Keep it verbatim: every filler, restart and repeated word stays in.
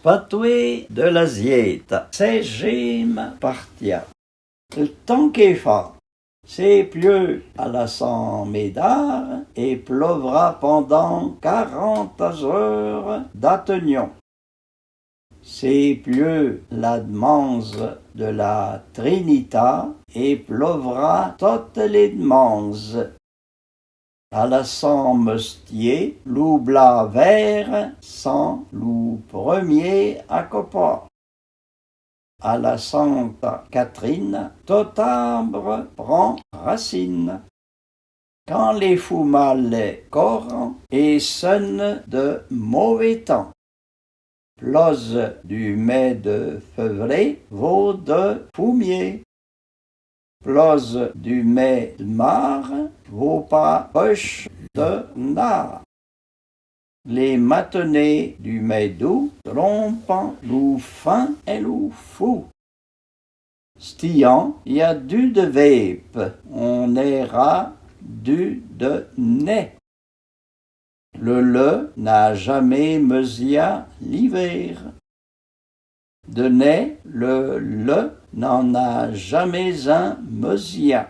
Patwé de la Zyéta, sèzhéma partia. L'tan k'é fâ. S'é plyeu a la San-Médâr é plovra pandan karanta zheure d'atenyon. S'é plyeu la dmanze de la Trinitâ é plovra tote lé dmanze. A la San-Meustyé, lo bla vêr san lo premyé a kopâ. A la Santa Katrina, tot arbre pran rasina. Kan lé foumalè koran, é seune de môvé tan. Ploze du mê de fevré vô de fou myé. Ploze du mê de mâr vô pâ peuche de nâr. Lé matené du mê d'oû tronpan lo fin é lo fou. Sti an y a du de vêpe, on nêra du de nê. Le leu n'a jamé meuzyà l'ivér. De nê, le leu n'an a jamé zin meuzyà.